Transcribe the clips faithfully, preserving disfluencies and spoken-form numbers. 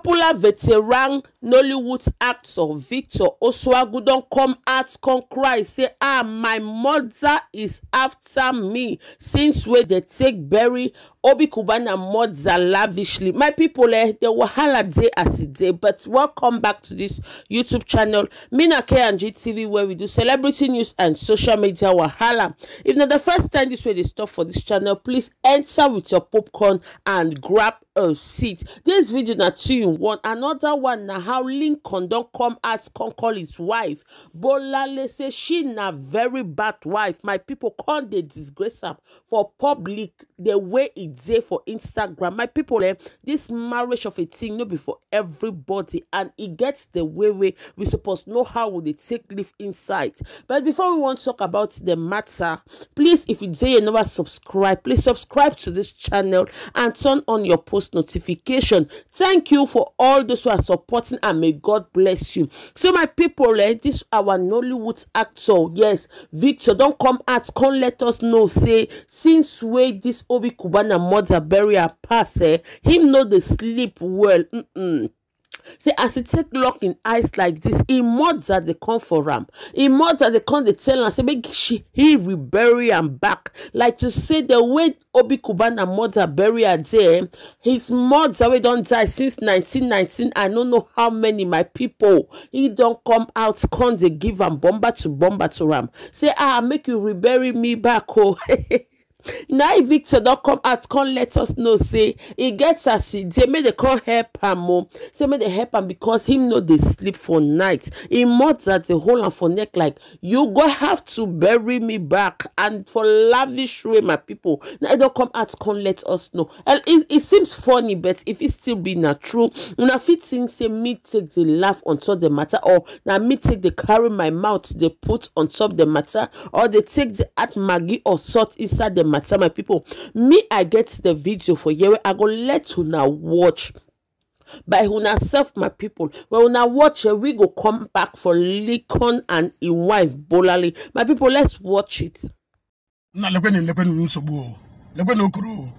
Popular veteran Nollywood actor Victor Osuagu don come out come cry say, "Ah, my mother is after me since wey dey take bury Obi Cubana mother lavishly." My people, eh, the wahala dey as e dey, but welcome back to this YouTube channel. Me na K and G T V, where we do celebrity news and social media wahala. If na the first time this way dey stop for this channel, please enter with your popcorn and grab a seat. This video na two in one. Another one na how Lincoln don come out come call his wife Bolale, say she na very bad wife. My people, come dey disgrace am for public the way e dey for Instagram. My people, eh, this marriage of a thing no be for everybody, and e get the way wey we suppose know how we dey take live inside. But before we wan talk about the matter, please, if you dey here never subscribe, please subscribe to this channel and turn on your post notification. Thank you for all those who are supporting, and may God bless you. So my people, eh, this our Nollywood actor, yes, Victor don come out come let us know say since wey this Obi Cubana mother bury her pass, eh, him no dey sleep well. Mm-mm. Say as e take lock in eyes like this, im mother dey come for am. Im mother dey come dey tell am say make she he rebury am back. Like to say the way Obi Cubana mother bury her there, his mother wey don die since nineteen nineteen, I no know how many, my people. He don come out come dey give am bomber to bomber to am. Say, "Ah, make you rebury me back o." Na Victor don come out come let us know say e get as e dey, make dem come help am o. Say make dem help am because him no dey sleep for night. Im mother dey hold am for neck like, "You go have to bury me back," and for lavish way, my people. Na e don come out come let us know. And it, it seems funny, but if it still be na true, una fit think say me take the laugh on top the matter, or na me take the carry my mouth dey put on top the matter, or dey take the add Maggi or salt inside the matter, my people. Me, I get the video for here wey I go let una watch by una self, my people. When una watch, eh, we go come back for Lincoln and im wife Bolale. My people, let's watch it. Na lekwenu lekwenu nsogbu o. Lekwenu okoro o.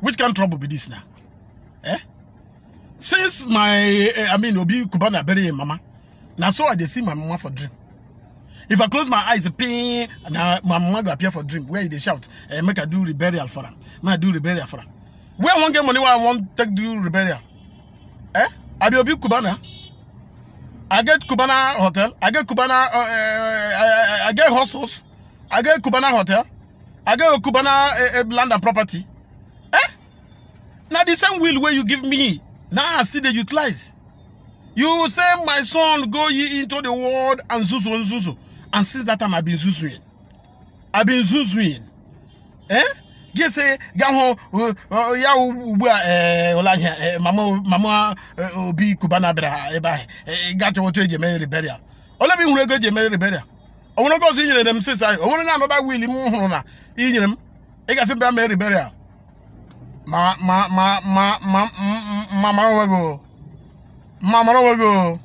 Which kind trouble be this now? Eh? Since my, eh, I mean, Obi Cubana bury him mama, na so I dey see my mama for dream. If I close my eyes, ping, na my mama go appear for dream where he dey shout, eh, "Make I do reburial for am. Make I do reburial for am." Where I wan get money, where I wan take do reburial? Eh? I be Obi Cubana. I get Cubana hotel. I get Cubana. Uh, uh, I, I, I get hostels. I get Cubana hotel. I get Cubana uh, uh, land and property. Eh? Now the same will where you give me, now I still dey utilize. You say, "My son, go ye into the world and zuzu and zuzu." And since that time, I've been zuzuing. I've been zuzuing. Eh? Gị sị, "Gaa hụ, uh, uh, ya ugbu a, eh, ụlọ ahịa, eh, mama, mama, eh, Obi Cubana bịara ebe ahụ. Eh, gaa chọwa otu eji eme reburial." Ole ebe ị hụrụ ego eji eme reburial? O nwere ego ọzọ i nyere m since ahụ? O nwere another will m hụrụ na i nyere m? Ị ga-asị bịa mee reburial. Ma, ma, ma, ma, ma, m, m, ma, mara onwe gị o. Ma, mara onwe gị o.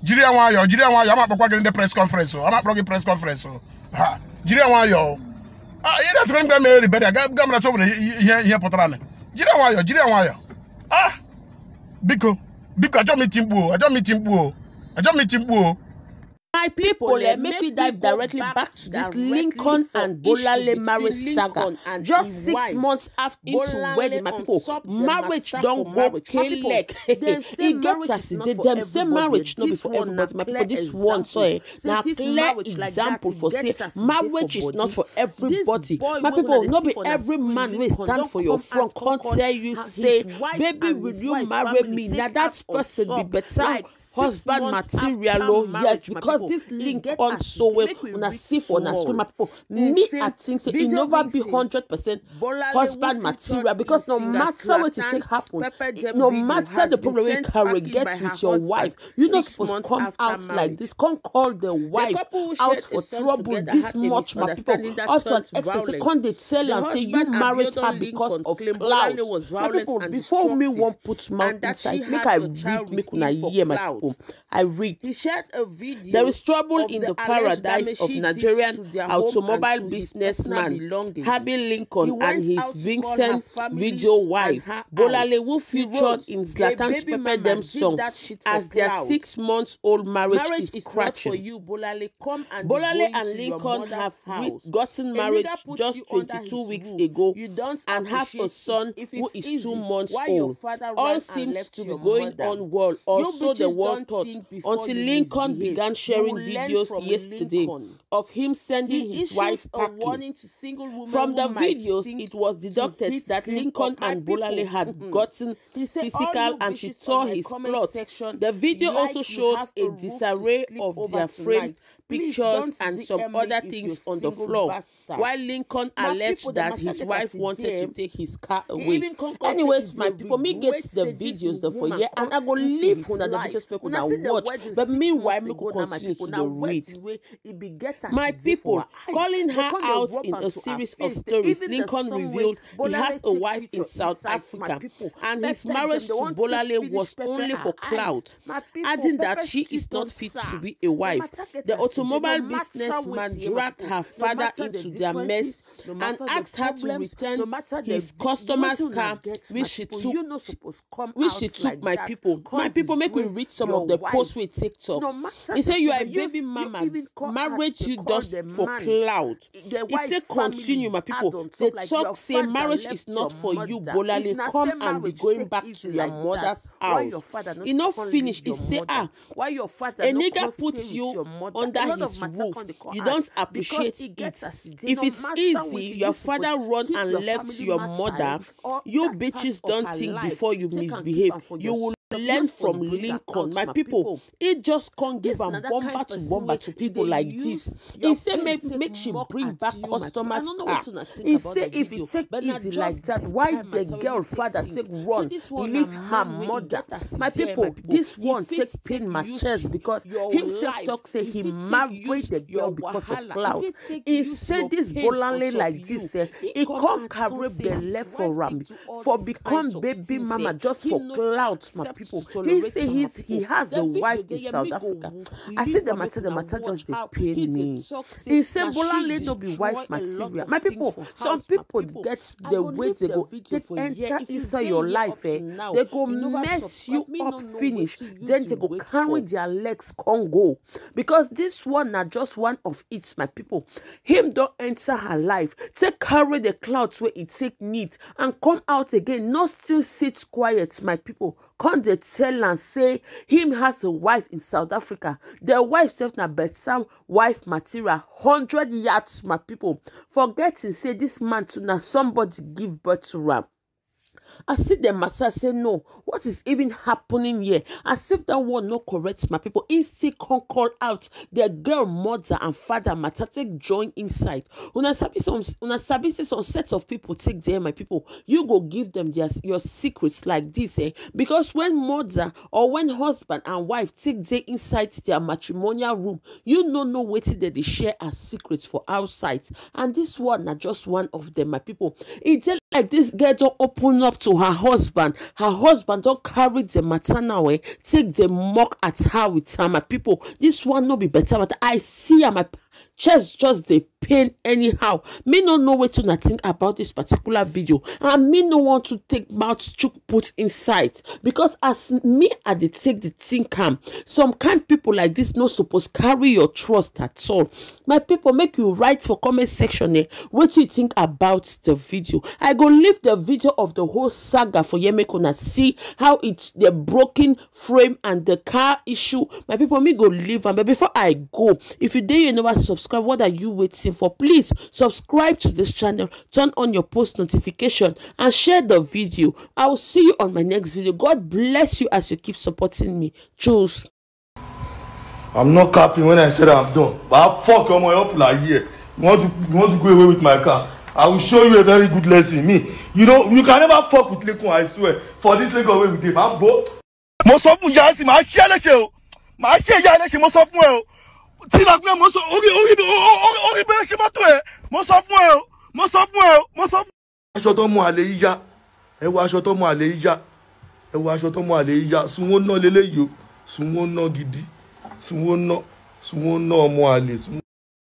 Jiri ya nwayọọ, jiri ya nwayọọ. Ama akpọkwa gị ndị press conference o. Ama akpọrọ gị press conference o. Ha, jiri ya nwayọọ. Ah, ị na-asịkwa m gaa mee reburial. Gaa, gaa mara sọ nwere ihe, ihe, ihe pụtara na. Jiri ya nwayọọ, jiri ya nwayọọ. Ah, biko, biko, achọ m iti mkpu o. Achọ m iti mkpu o. Achọ m iti mkpu o. My people, eh, make we dive directly back to this Lincoln and Bolale marriage saga. Just six months after into wedding, my people, marriage don go kelek. E get as e dey. Dem say marriage no be for everybody, my people. This one so, eh, na clear example for say marriage is not for everybody. My people, no be every man wey stand for your front come tell you say, "Baby, will you marry me?" Na that person be better husband material o. Yes, because this link on so well, una see for una screen, my people. Me, I think say e never be hundred percent husband material, because no matter what it take happen, no matter the problem wey carry get with your wife, you no suppose come out like this, come call the wife out for trouble this much, my people. Out to an extent say come dey tell am say you married her because of clout. My people, before me wan put mouth inside, make I read, make una hear, my people. I read. There is Trouble in the paradise of Nigerian automobile businessman Herbie Lincoln and his Vincent video wife Bolale, who featured in Zlatan's Pepper Dem song, as their six months old marriage is crashing. Bolale and Lincoln have gotten married just twenty-two weeks ago and have a son who is two months old. All seems to be going on well, or so the world thought, until Lincoln began sharing videos yesterday of him sending his wife packing. From the videos, it was deducted that Lincoln and Bolale had gotten physical and she tore his clothes. The video also showed a disarray of their framed pictures and some other things on the floor, while Lincoln alleged that his wife wanted to take his car away. Anyways, my people, me get the videos for here, and I go leave una the videos, make una watch. But meanwhile, make we continue to the read. My people, calling her out in a series of stories, Lincoln revealed he has a wife in South Africa, and his marriage to Bolale was only for clout, adding that she is not fit to be a wife. The automobile businessman dragged her father into their mess and asked her to return his customer's car, which she took. Which she took, my people. My people, make we read some of the posts with TikTok. He said, "You are a baby mama. Marriage you just for clout." It say continue, my people. They talk say marriage is not for you, Bolale. Come and be going back to your mother's house. E no finish. E say, ah, a nigga put you under his roof. You don't appreciate it. If it's easy, your father run and left your mother. You bitches don't think before you misbehave. You will learn from Lincoln. My people, he just can't give am bomber to bomber to people like this. He say make, make she bring back customers' car. He say if it take easy like that, why the girl father take run, leave her mother? My people, this one take pain my chest because himself talk say he married the girl because of clout. He say this Bolale like this, eh, he can't carry belle for am, for become baby mama just for clout, my people. He say he's, he has a wife in South Africa. I see the matter, the matter just dey pain me. He say Bolale no be wife material. My people, some people get the way they go take enter inside your life, eh? They go mess you up finish. Then they go carry their legs come go. Because this one na just one of it, my people. Him don enter her life, take carry the clout wey e take need and come out again, no still sit quiet, my people. Come dey tell am say him has a wife in South Africa. The wife sef na better wife material, hundred yards, my people. Forgetting say this man too na somebody give birth to am. I see the matter say no, what is even happening here? As if that one no correct, my people. He still come call out the girl mother and father matter take join inside. Una sabi some, una sabi say some set of people take there, my people. You go give them their, your secrets like this, eh? Because when mother or when husband and wife take dey inside their matrimonial room, you no know wetin dem dey share as secrets for outside. And this one na just one of them, my people. E dey like this girl don open up to her husband. Her husband don carry the matter now, eh, take dey mock at her with her, my people. This one no be better matter. I see am, my chest just dey pain anyhow. Me no know wetin una think about this particular video, and me no want to take mouth chook put inside, because as me I dey take the thing calm, some kind people like this no suppose carry your trust at all. My people, make you write for comment section, eh, wetin you think about the video. I go leave the video of the whole saga for here, make una see how it's the broken frame and the car issue. My people, me go leave am. But before I go, if you dey you never subscribe, what are you waiting for? Please subscribe to this channel, turn on your post notification, and share the video. I will see you on my next video. God bless you as you keep supporting me. Choose. I'm not capping when I said I'm done. But I fuck your mother up like here. You want to, you want to go away with my car? I will show you a very good lesson. Me, you know, you can never fuck with Lincoln, I swear. For this Lincoln way we dey, my boy. Mo sọ fún ìyá sí, màá ṣe é léṣe o. Màá ṣe ìyá léṣe, mo sọ fún ẹ o. Tí ìlà pé mo sọ, orí, orí, orí, orí bẹ́ẹ̀ ṣe mọ́tò ẹ̀. Mo sọ fún ẹ o. Mo sọ fún ẹ o. Mo sọ fún. Aṣọ tó mú àlè yíyá. Ẹ wo aṣọ tó mú àlè yíyá. Ẹ wo aṣọ tó mú àlè yíyá. Sunwó ná leléyìí o. Sunwó ná gidi. Sunwó ná. Sunwọ̀n náà ọmọ àlè, sunwọ̀n